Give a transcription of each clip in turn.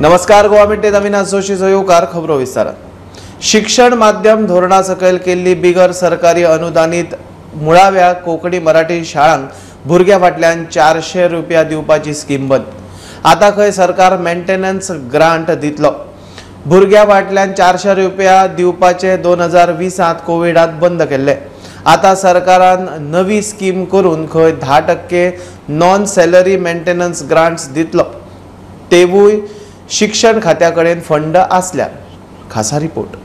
नमस्कार, गोवा मिडडे अविनाश जोशीचो येवकार. खबरो विस्तारान. शिक्षण माध्यम धोरणा सकयल केल्ली बिगर सरकारी अनुदानीत मुळाव्या कोंकणी मराठी शाळांक भुरग्या फाटल्यान 400 रुपया दिवपाची स्कीम बंद. आतां खंय सरकार मेंटेनन्स ग्रांट दितलो. भुरग्या फाटल्यान 400 रुपया दिवपाचे 2020 कोविडात बंद केल्ले. आतां सरकारान नवी स्कीम करून खंय 10% नॉन सॅलरी मेंटेनन्स ग्रांट्स दितलो, तेवूय शिक्षण खात्या कडेन फंड आसल्यार. खासा रिपोर्ट.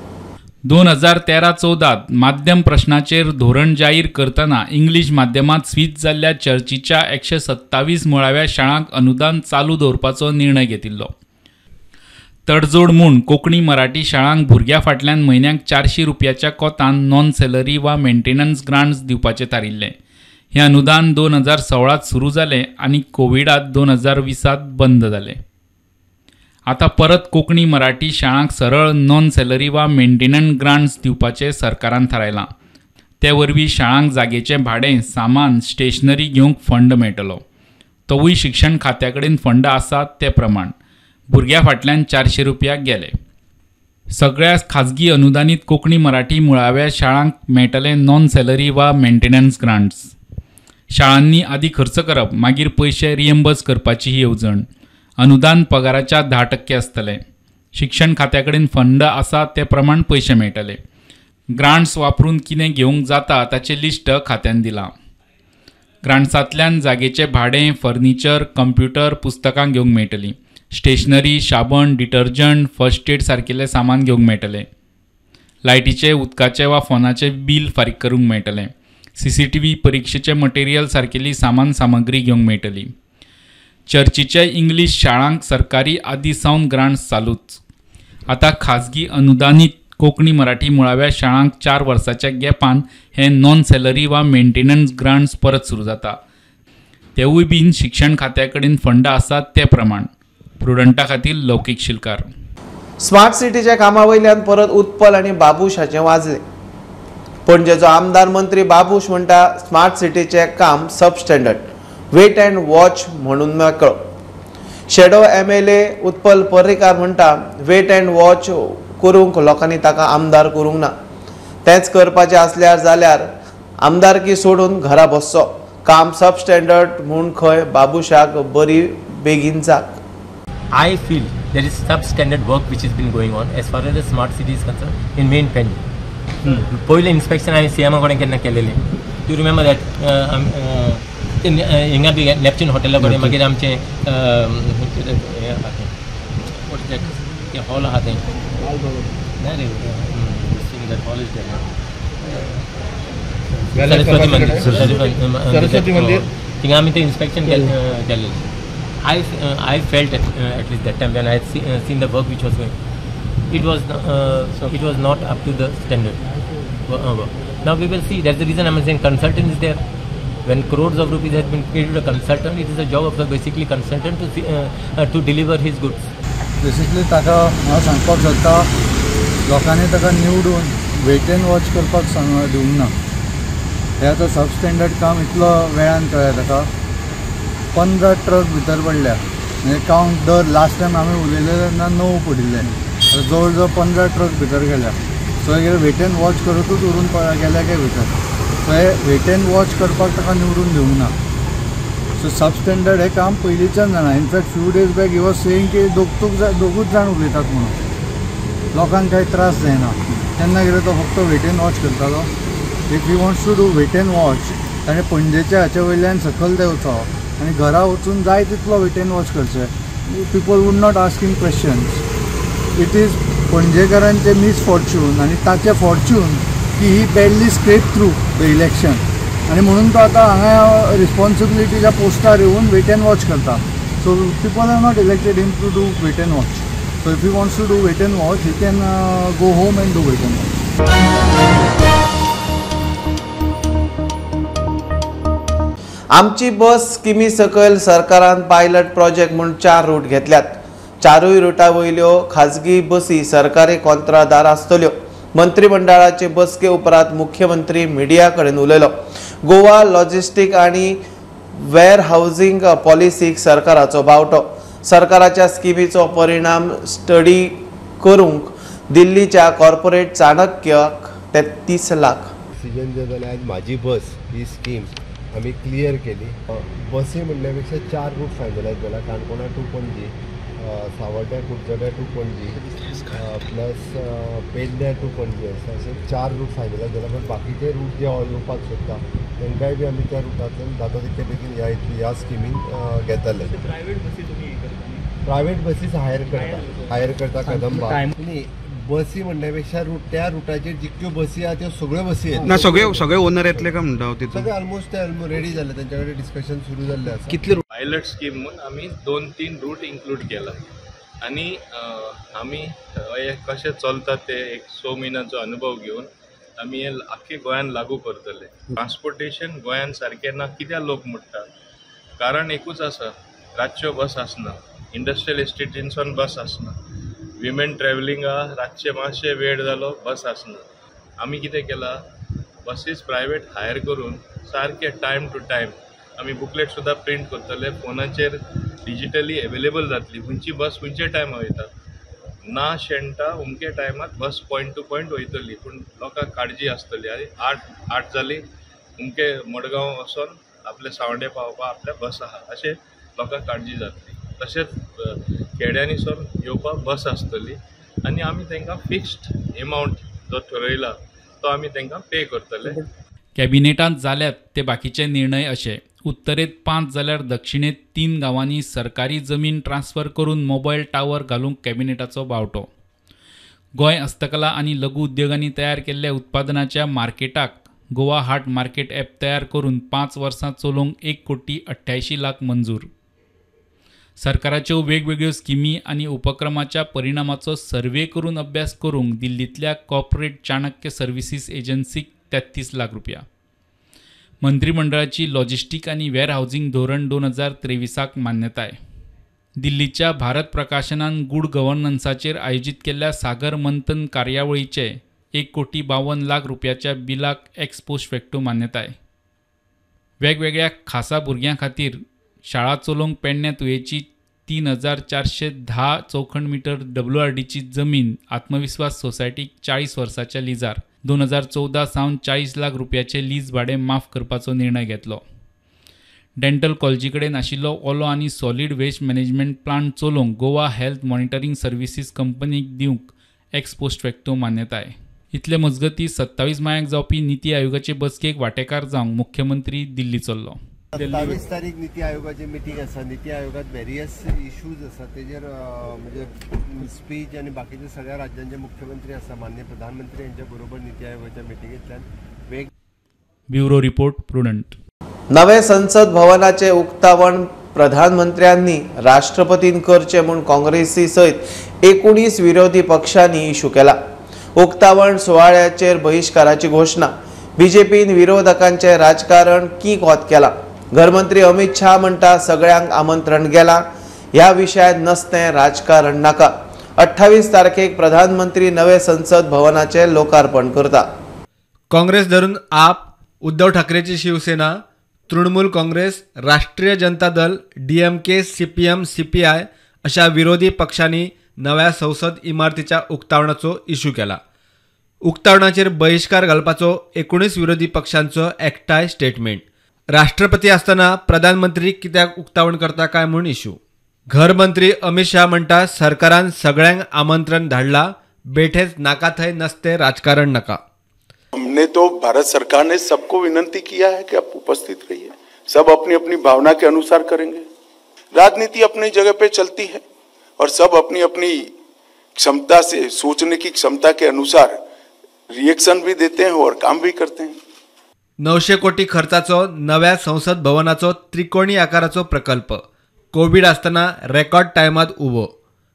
2013-14 माध्यम प्रश्नाचेर धोरण जाहीर करतना इंग्लीश माध्यमांत स्विच जाल्ल्या चर्चीच्या 127 मुळाव्या शाळांक अनुदान चालू दवरपाचो निर्णय घेतिल्लो. तडजोड म्हूण कोंकणी मराठी शाळांक भुरग्या फाटल्यान म्हयन्याक 400 रुपयाच्या कोतान नॉन सॅलरी वा मेंटेनन्स ग्रांट्स दिवपाचें थारिल्लें. हें अनुदान 2016 सुरू जालें आनी कोविडांत 2020 बंद जालें. आतां परत कोंकणी मराठी शाळांक सरळ नॉन सॅलरी वा मेंटेनन्स ग्रांट्स दिवपाचें सरकारान थारायलां. ते वरवीं शाळांक जागेचें भाडें, सामान, स्टेशनरी घेवंक फंड मेळटलो. तोवूय शिक्षण खात्या कडेन फंड आसा ते प्रमाण. भुरग्या फाटल्यान 400 रुपया गेले. सगळ्या खाजगी अनुदानीत कोंकणी मराठी मुळाव्या शाळांक मेळटले नॉन सॅलरी वा मेंटेनन्स ग्रांट्स. शाळांनी आदी खर्च करप, मागीर पयशे रिएम्बर्स करपाची ही येवजण. अनुदान पगाराच्या 10% आसतलें. शिक्षण खात्या कडेन फंड आसा ते प्रमाण पयशे मेळटले. ग्रांट्स वापरून कितें घेवंक जाता ताचें लिस्ट खात्यान दिलां. ग्रांट्सांतल्यान जागेचें भाडें, फर्निचर, कंप्युटर, पुस्तकां घेवंक मेळटलीं. स्टेशनरी, साबण, डिटर्जंट, फर्स्ट एड सारकिल्लें सामान घेवंक मेळटलें. लायटीचें, उदकाचें वा फोनाचें बील फारीक करूंक मेळटलें. CCTV, परिक्षेचें मटेरियल सारकिल्ली सामान सामग्री घेवंक मेळटली. चर्चीच्या इंग्लीश शाळांक सरकारी आदी सावन ग्रांट्स चालूच. आतां खाजगी अनुदानीत कोंकणी मराठी मुळाव्या शाळांक 4 वर्साच्या गॅपान हे नॉन सॅलरी वा मेंटेनन्स ग्रांट्स परत सुरू जाता. तेवूय बीन शिक्षण खात्या कडेन फंड आसात ते प्रमाण. प्रुडंटा खातीर लौकीक शिलकार. स्मार्ट सिटीच्या कामा वयल्यान परत उत्पल आनी बाबूशाचें वाजलें. पणजेचो आमदार मंत्री बाबूश म्हणटा स्मार्ट सिटीचें काम सबस्टँडर्ड, वेट अँड वॉच म्हणून मेकळो. शेडो MLA Utpal Parrikar म्हणटा वेट अँड वॉच करूंक लोकांनी ताका आमदार करूंक ना. तेंच करपाचें आसल्यार जाल्यार आमदारकी सोडून घरा बसचो. काम सबस्टँडर्ड म्हूण खंय बाबूशाक बरी बेगीन जाग. I feel there is substandard work which has been going on as far as the smart city is concerned in main Panaji. पयलें इन्स्पेक्शन हांवें सीएमा कडेन केन्ना केलेलें, you remember that हिंगा बी नॅपच्यून हॉटेला कडेन, मागीर आमचें तें हॉल आहा तें ना रे, हॉल is Saraswati मंदीर, थिंगा आमी तें इन्स्पेक्शन केलेलें. I felt at least that time when I had seen the work which was going, it was not up to the standard work. Now we will see. That's the reason I'm saying consultant is there. When crores of rupees has been paid to a consultant, it is a job of the basically consultant to see, to deliver his goods. Basically, ताका हांव सांगपाक सोदता, लोकांनी ताका निवडून weight and watch करपाक दिवंक ना. हें आतां सबस्टँडर्ड काम इतलो वेळान कळ्ळें ताका. 15 ट्रक भितर पडल्या, म्हणजे कावंट दर लास्ट टायम आमी उलयले तेन्ना 9 पडिल्ले, जवळ जवळ 15 ट्रक भितर गेल्या. सो हे वेट एंड वॉच करतूच उरून गेल्या काय भितर. सो हे वेट एंड वॉच करपाक ताका निवडून दिवंक ना. सो सबस्टँडर्ड हें काम पयलींच्यान जाणा. In fact few days back he was saying की दोगूच जाण उलयतात म्हणून लोकांक कांय त्रास जायना. तेन्ना कितें तो फक्त वेट एंड वॉच करतालो. If he wants to do wait and watch, ताणें पणजेच्या हाचे वयल्यान सकयल देंवचो आनी घरा वचून जाय तितलो वेट एंड वॉच करचें. People would not ask him questions. It is पणजेकारांचें misfortune आनी ताचें फॉर्च्यून की he badly scrape through the election, आनी म्हणून तो आतां हांगा रिस्पॉन्सिबिलिटीच्या पोस्टार येवन वेट एंड वॉच करता. So people are not elected him to do wait and watch. So if he wants to do wait and watch, he can go home and do wait and watch. आमची बस स्किमी सकयल सरकारान pilot project म्हूण 4 route घेतल्यात. 4 rota वयल्यो खाजगी बसी सरकारी कॉंत्रादार आसतल्यो. मंत्रिमंडळाचे बसके उपरांत मुख्यमंत्री मिडिया कडेन उलयलो. गोवा लॉजिस्टीक आनी वेअर हावजींग पॉलिसीक सरकाराचो बावटो. सरकाराच्या स्किमीचो परिणाम स्टडी करूंक दिल्लीच्या कॉर्पोरेट चाणक्याक 33 लाख. डिसिजन जे जालें आयज म्हाजी बस ही स्कीम आमी क्लियर केली. बसी म्हणल्या पेक्षा 4 रूट फायनलायज जाला. Canacona to Panaji, Savarda Curchorem to Panaji, plus Pedne to Panaji आसा, अशे 4 रूट फायनलायज जाला. पण बाकीचे रूट जे येवपाक सोदता तांकांय बी आमी त्या रुटांतल्यान जाता तितके बेगीन ह्या स्किमीन घेतले. प्रायवेट बसीस हायर करता कदंबा. न्ही बसी म्हणल्या पेक्षा रूट त्या रुटाचेर जितक्यो बसी आहा त्यो सगळ्यो बसी येतल्यो. ना सगळे ओनर येतले काय म्हणटा हांव तितून सगळे ऑलमोस्ट रेडी जाल्ले, तेंच्या कडेन डिस्कशन सुरू जाल्लें आसा. कितले पायलट स्कीम म्हूण आमी 2-3 रूट इंक्लूड केला आनी आमी हे कशें चलता ते एक 6 म्हयन्याचो अनुभव घेवन आमी हे आख्खे गोंयान लागू करतले. ट्रान्सपोर्टेशन गोंयान सारकें ना कित्याक लोक म्हणटा, कारण एकूच आसा, रातच्यो बस आसना, इंडस्ट्रियल इस्टेटीनसून बस आसना, विमेन ट्रॅवलिंगा रातचे मातशे वेळ जालो बस आसना. आमी कितें केलां, बसीस प्रायवेट हायर करून सारके टायम टू टायम आमी बुकलेट सुद्दां प्रिंट करतले, फोनाचेर डिजिटली एवेलेबल जातली, खंयची बस खंयच्या टायमार वयता, ना शेणटा अमके टायमार बस पॉयंट टू पॉयंट वयतली. पूण लोकांक काळजी आसतली आनी 8 जाली अमके मडगांव वचोन आपले सांवड्डे पावपाक आपल्या बस आहा अशें लोकांक काळजी जातली. तशेंच खेड्यांनी सून येवपाक बस आसतली आनी आमी तांकां फिक्स्ड एमावंट जो ठरयला तो आमी तांकां पे करतले. कॅबिनेटांत जाल्यात ते बाकीचे निर्णय अशे: उत्तरेंत 5 जाल्यार दक्षिणेंत 3 गांवांनी सरकारी जमीन ट्रान्सफर करून मोबायल टावर घालूंक कॅबिनेटाचो बावटो. गोंय हस्तकला आनी लघु उद्योगांनी तयार केल्ल्या उत्पादनाच्या मार्केटाक गोवा हाट मार्केट ॲप तयार करून 5 वर्सां चलोवंक 1,88,00,000 मंजूर. सरकाराच्यो वेगवेगळ्यो स्किमी आनी उपक्रमाच्या परिणामाचो सर्वे करून अभ्यास करूंक दिल्लींतल्या कॉर्पोरेट चाणक्य सर्विसीस एजन्सीक 33 लाख रुपया. मंत्रिमंडळाची लॉजिस्टीक आनी वेअर हावजींग धोरण 2023 मान्यताय. दिल्लीच्या भारत प्रकाशनान गूड गव्हर्नन्साचेर आयोजीत केल्ल्या सागर मंथन कार्यावळीचे 1,52,00,000 रुपयाच्या बिलाक एक्स पोस्ट फॅक्टो मान्यताय. वेगवेगळ्या खासा भुरग्यां खातीर शाळा चलोवंक पेडण्या तुयेची 3,410 चौखण मिटर WRDची जमीन आत्मविस्वास सोसायटीक 40 वर्साच्या लिजार 2014 सावन 40 लाख रुपयाचे लीज भाडें माफ करपाचो निर्णय घेतलो. डेंटल कॉलेजी कडेन आशिल्लो ओलो आनी सॉलीड वेस्ट मॅनेजमेंट प्लांट चलोवंक गोवा हेल्थ मॉनिटरींग सर्विसीस कंपनीक दिवंक एक्स पोस्ट फॅक्टो मान्यताय. इतले मजगतीं 27 मायाक जावपी निती आयोगाचे बसकेक वांटेकार जावंक मुख्यमंत्री दिल्ली चल्लो. 27 तारीख निती आयोगाची मिटींग आसा. निती आयोगात वेरियस इश्यूज आसा तेजेर म्हणजे स्पीच आनी बाकीचे सगळ्या राज्यांचे मुख्यमंत्री आसा, माननीय प्रधानमंत्री यांच्या बरोबर निती आयोगाच्या मिटिंगेंतल्यान वेग. Bureau report, Prudent. नवे संसद भवनाचे उक्तावण प्रधानमंत्र्यांनी राष्ट्रपतीन करचे म्हूण काँग्रेसी सयत 19 विरोधी पक्षांनी इशू केला. उक्तावण सुवाळ्याचेर बहिश्काराची घोशणा. बीजेपीन विरोधकांचे राजकारण की कोत केला. घरमंत्री अमित शाह म्हणटा सगळ्यांक आमंत्रण गेला, ह्या विशयात नसतें राजकारण नाका. 28 तारखेक प्रधानमंत्री नवे संसद भवनाचे लोकार्पण करता. काँग्रेस धरून आप, उद्धव ठाकरेची शिवसेना, तृणमूल काँग्रेस, राष्ट्रीय Janata Dal, DMK, CPM, CPI अशा विरोधी पक्षांनी नव्या संसद इमारतीच्या उक्तावणाचो इश्यू केला. उक्तावणाचेर बहिश्कार घालपाचो 19 विरोधी पक्षांचो एकठांय स्टेटमेंट. राष्ट्रपती आसतना प्रधानमंत्री कित्याक उक्तावण करता काय म्हूण इश्यू. घरमंत्री अमित शाह म्हणटा सरकारान सगळ्यांक आमंत्रण धाडला, बेठेच नाका थंय नसते राजकारण नाका. हमने तो भारत सरकार ने सबको विनंती किया है कि आप उपस्थित रहिए, सब अपनी अपनी भावना के अनुसार करेंगे. राजनीति अपनी जगह पे चलती है और सब अपनी अपनी क्षमता से, सोचने की क्षमता के अनुसार रिएक्शन भी देते हैं और काम भी करते हैं. 900 कोटी खर्चाचो नव्या संसद भवनाचो त्रिकोणी आकाराचो प्रकल्प कोविड आसतना रेकॉर्ड टायमात उबो.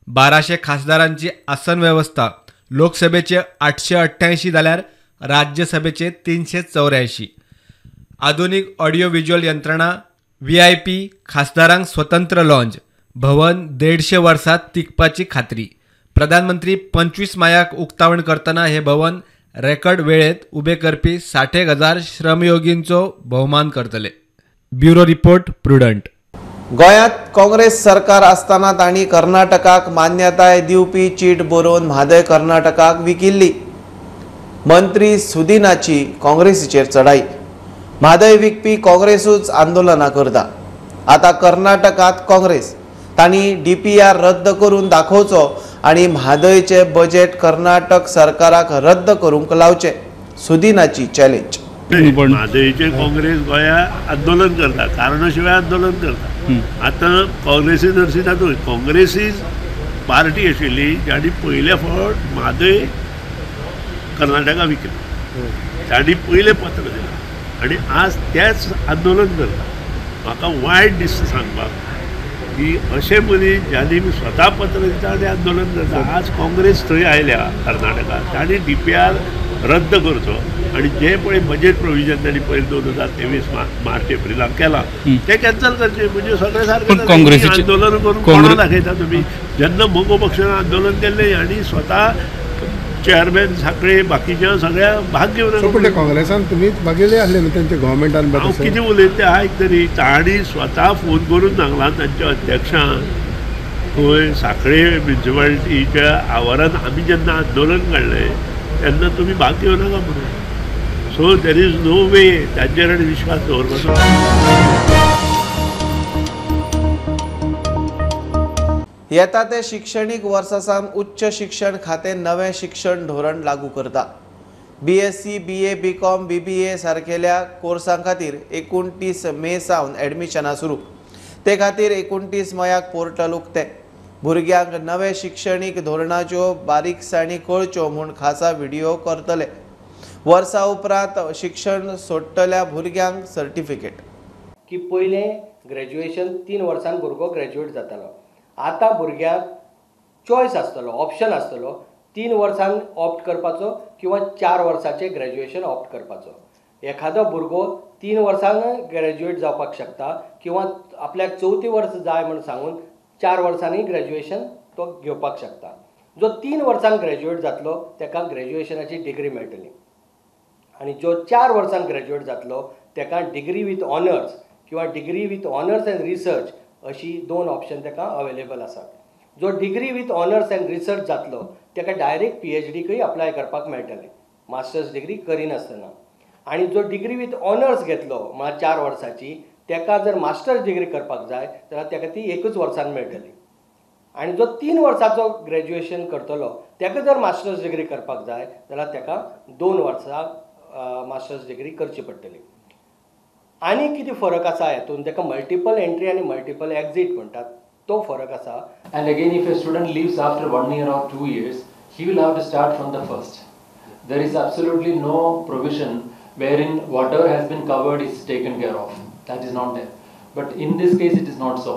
1200 खासदारांची आसन व्यवस्था, लोकसभेचे 888 जाल्यार राज्यसभेचे 384. आधुनिक ऑडियो व्हिज्युअल यंत्रणा, VIP, खासदारांक स्वतंत्र लॉन्ज, भवन 150 वर्सां तिगपाची खात्री. प्रधानमंत्री 25 मायाक उक्तावण करतना हे भवन रेकॉर्ड वेळेत उबे करपी 60,000 श्रमयोगींचो भोवमान करतले. Bureau report, Prudent. गोंयांत काँग्रेस सरकार आसतना तांणी कर्नाटकाक मान्यताय दिवपी चीट बरोवन म्हादय कर्नाटकाक विकिल्ली. मंत्री सुदिनाची काँग्रेसीचेर चढाई. म्हादय विकपी काँग्रेसूच आंदोलनां करता. आतां कर्नाटकांत काँग्रेस तांणी DPR रद्द करून दाखोवचो आनी म्हादयचें बजेट कर्नाटक सरकाराक रद्द करूंक लावचें. सुदिनाची चॅलेंज. म्हादयचेर काँग्रेस गोंया आंदोलन करता, कारणा शिवाय आंदोलन करता. आतां काँग्रेसी नर्सी तातूंत काँग्रेसी पार्टी आशिल्ली जाणी पयले फावट म्हादय कर्नाटका विकली, तांणी पयलें पत्र दिलां आनी आज तेच आंदोलन करता. म्हाका वायट दिसता सांगपाक की अशें मनीस ज्यांनी स्वता पत्र दिता आनी आंदोलन करता. आज काँग्रेस थंय आयल्या कर्नाटकांत, तांणी DPR रद्द करचो आनी जे पळय बजेट प्रोविजन तांणी पयर 2023 मार्च एप्रिलाक केलां तें कॅन्सल करचें. म्हणजे सगळें सारकें आंदोलन करून कोणा दाखयता तुमी? जेन्ना मगो पक्षान आंदोलन केल्लें आनी स्वता चेअरमॅन साखळे बाकीच्या सगळ्या भाग घेवन काँग्रेसान तुमी मागयले आसले न्हू तेंच्या गव्हर्मेंटान. हांव कितें उलयता तें आयक तरी. तांणी स्वता फोन करून सांगलां तांच्या अध्यक्षान खंय साखळे म्युनिसिपालिटीच्या आवारान आमी जेन्ना आंदोलन काडलें तेन्ना तुमी भाग घेवं नाका म्हणून. So there is no way तांचेर आनी विश्वास दवरपाचो. येता ते शिक्षणीक वर्सा सावन उच्च शिक्षण खातें नवें शिक्षण धोरण लागू करता. BSc, BA, BCom, BBA सारकेल्या कोर्सां खातीर 29 मे सावन एडमिशनां सुरू. ते खातीर 29 मयाक पोर्टल उक्तें. भुरग्यांक नवे शिक्षणीक धोरणाच्यो बारीकसाणी कळच्यो म्हूण खासा व्हिडियो करतले. वर्सा उपरांत शिक्षण सोडटल्या भुरग्यांक सर्टिफिकेट. की पयलें ग्रॅज्युएशन 3 वर्सां भुरगो ग्रॅज्युएट जातालो. आतां भुरग्यांक चॉयस आसतलो, ऑप्शन आसतलो 3 वर्सां ऑप्ट करपाचो किंवा 4 वर्साचें ग्रॅज्युएशन ऑप्ट करपाचो. एखादो भुरगो 3 वर्सां ग्रॅज्युएट जावपाक शकता किंवा आपल्याक चवथें वर्स जाय म्हूण सांगून 4 वर्सांनी ग्रॅज्युएशन तो घेवपाक शकता. जो 3 वर्सां ग्रॅज्युएट जातलो ताका ग्रॅज्युएशनाची डिग्री मेळटली आनी जो 4 वर्सां ग्रॅज्युएट जातलो ताका डिग्री विथ ऑनर्स किंवा degree with honours and research अशी 2 ऑप्शन ताका अवेलेबल आसात. जो degree with honours and research जातलो ताका डायरेक्ट PhDकय अप्लाय करपाक मेळटलें, मास्टर्स डिग्री करिनासतना. आनी जो डिग्री विथ ऑनर्स घेतलो म्हळ्यार 4 वर्साची ताका जर मास्टर्स डिग्री करपाक जाय जाल्यार ताका ती 1 वर्सान मेळटली. आनी जो 3 वर्साचो ग्रॅज्युएशन करतलो ताका जर मास्टर्स डिग्री करपाक जाय जाल्यार ताका 2 वर्सां मास्टर्स डिग्री करची पडटली. आनी कितें फरक आसा हेतून, ताका मल्टिपल एंट्री आनी मल्टिपल एक्झीट म्हणटात तो फरक आसा. And again if a student leaves after 1 year or 2 years he will have to start from the first. There is absolutely no provision wherein whatever has been covered is taken care of. That is not there. But in this case it is not so.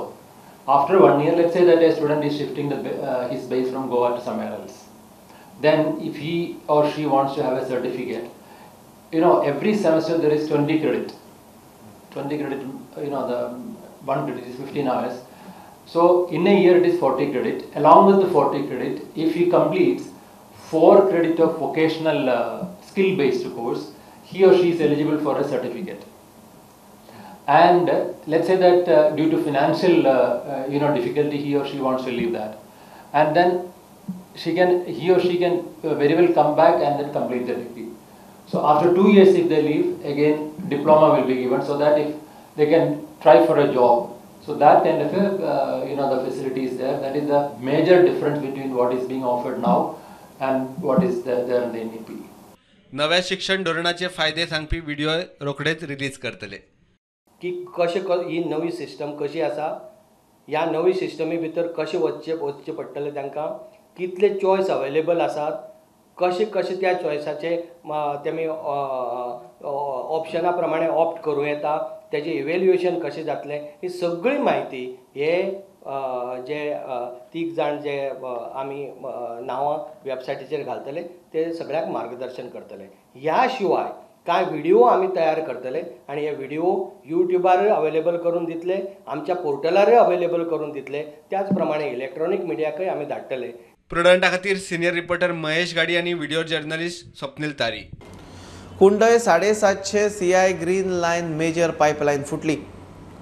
After 1 year, let's say that a student is shifting his base from Goa to somewhere else. Then if he or she wants to have a certificate, you know, every semester there is 20 credit. 20 credit, you know, the 1 credit is 15 hours. So in a year it is 40 credit. Along with the 40 credit, if he completes 4 credit of vocational skill-based course, he or she is eligible for a certificate. And let's say that due to financial you know, difficulty, he or she wants to leave that, and then he or she can very well come back and then complete the degree. So after 2 years, if they leave, again diploma will be given, so that if they can try for a job. So that kind of a, you know, the facility is there. That is the major difference between what is being offered now and what is there in the NEP. नव्या शिक्षण धोरणाचे फायदे सांगपी video रोखडेच release करतले. की कशें ही नवी सिस्टम कशी आसा, ह्या नवी सिस्टमी भितर कशें वचचें पडटलें तांकां, कितले चॉयस अवेलेबल आसात, कशें कशें त्या चॉयसाचे तेमी ऑप्शना प्रमाणे ऑप्ट करूं येता, तेजें इवेल्युएशन कशें जातलें, ही सगळी म्हायती हे जे 3 जाण जे आमी नांवां वेबसायटीचेर घालतले ते सगळ्यांक मार्गदर्शन करतले. ह्या शिवाय कांय व्हिडिओ आमी तयार करतले आनी हे व्हिडिओ यूट्यूबारय अवेलेबल करून दितले, आमच्या पोर्टलारय अवेलेबल करून दितले, त्याच प्रमाणे इलेक्ट्रॉनीक मिडियाकय आमी धाडटले. प्रुडंटा खातीर सिनियर रिपोर्टर महेश गाडी आनी व्हिडिओ जर्नलिस्ट स्वप्नील तारी. कुंडय 750 CI green line major pipeline फुटली.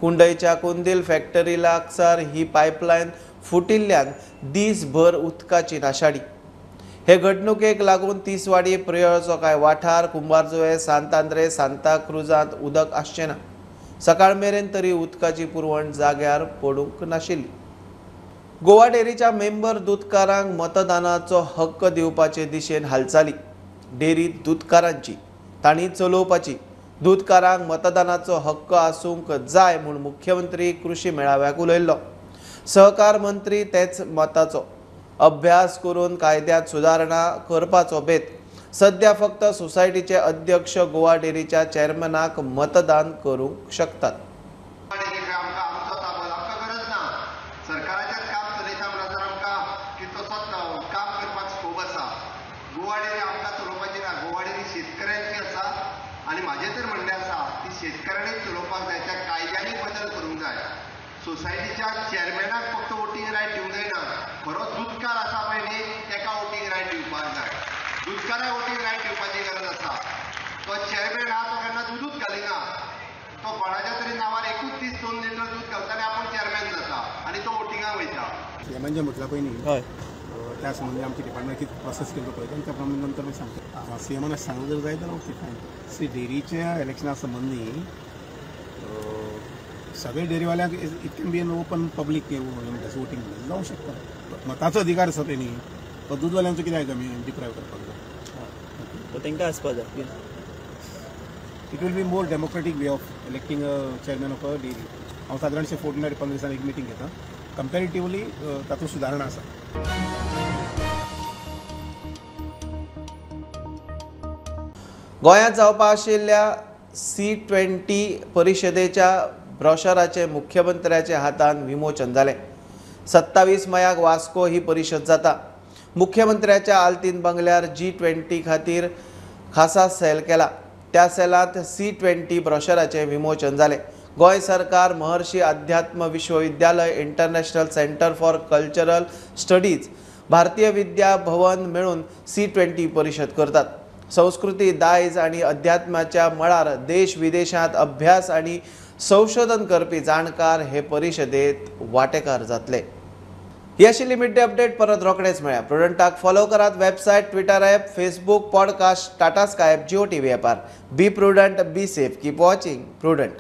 कुंडयच्या कुंदील फॅक्टरी लागसार ही पायपलायन फुटिल्ल्यान दीसभर उदकाची नाशाडी. हे घडणुकेक लागून तिसवाडी, प्रियोळचो कांय वाठार, कुंभारजुवें, सांत आंद्रे, सांताक्रुजांत उदक आसचें ना. सकाळ मेरेन तरी उदकाची पुरवण जाग्यार पडूंक नाशिल्ली. गोवा डेअरीच्या मेंबर दुदकारांक मतदानाचो हक्क दिवपाचे दिशेन हालचाली. डेअरी दुदकारांची, तांणी चलोवपाची. दुदकारांक मतदानाचो हक्क आसूंक जाय म्हूण मुख्यमंत्री कृशी मेळाव्याक उलयल्लो. सहकार मंत्री तेच मताचो. अभ्यास करून कायद्यांत सुदारणा करपाचो बेत. सध्या फक्त सोसायटीचे अध्यक्ष गोवा डेअरीच्या चेअरमॅनाक मतदान करूंक शकतात. सोसायटीच्या चेअरमॅनाक फक्त वोटींग रायट दिवंक जायना, खरो दुदकार आसा पळय न्ही तेका वोटींग रायट दिवपाक जाय. दुदकाराक वोटींग रायट दिवपाची गरज आसा. तो चेअरमॅन आहा तो केन्ना दुदूच घालिना, तो कोणाच्या तरी नांवार एकूच दीस 2 लिटर दूद घालता आनी आपूण चेअरमॅन जाता आनी तो वोटिंगाक वयता. सीएमान जें म्हटलां पळय न्ही त्या संबंदी आमच्या डिपार्टमेंट कितें प्रोसेस केलो पळय आनी त्या प्रमाणे नंतर मागीर सांगता. सीएमान सांगलें जर जाय जाल्यार ओके फायन. सी डेअरीच्या इलेक्शना संबंदी सगळे डेअरीवाल्यांक it can be an open public voting जावं शकता. मताचो अधिकार आसा तेणी, तो दूदवाल्यांचो कित्याक आमी डिप्रायव करपाक जाय? तो तांकां आसपा जाय. It will be more democratic way of electing a chairman of a dairy. हांव सादारणशें 14 15 दिसांनी एक मिटींग घेता. कंपेरेटिवली तातूंत सुदारणा आसा. गोंयांत जावपा आशिल्ल्या C20 परिशदेच्या ब्रोशराचे मुख्यमंत्र्याच्या हातान विमोचन जालें. 27 मयाक वास्को ही परिशद जाता. मुख्यमंत्र्याच्या आल्तीन बंगल्यार G20 खातीर खासा सेल केला. त्या सेलांत C20 ब्रोशराचें विमोचन जालें. गोंय सरकार, Maharshi Adhyatma Vishwavidyalaya, international centre for cultural studies, Bharatiya Vidya Bhavan मेळून C20 परिशद करतात. संस्कृती, दायज आनी अध्यात्माच्या मळार देश विदेशांत अभ्यास आनी संशोधन करपी जाणकार हे परिशदेत वांटेकार जातले. ही आशिल्ली मिड डे अपडेट. परत रोखडेच मेळया. प्रुडंटाक फॉलो करात website, Twitter app, Facebook, podcast, Tata Sky app, Jio TV ॲपार. Be prudent, be safe, keep watching Prudent.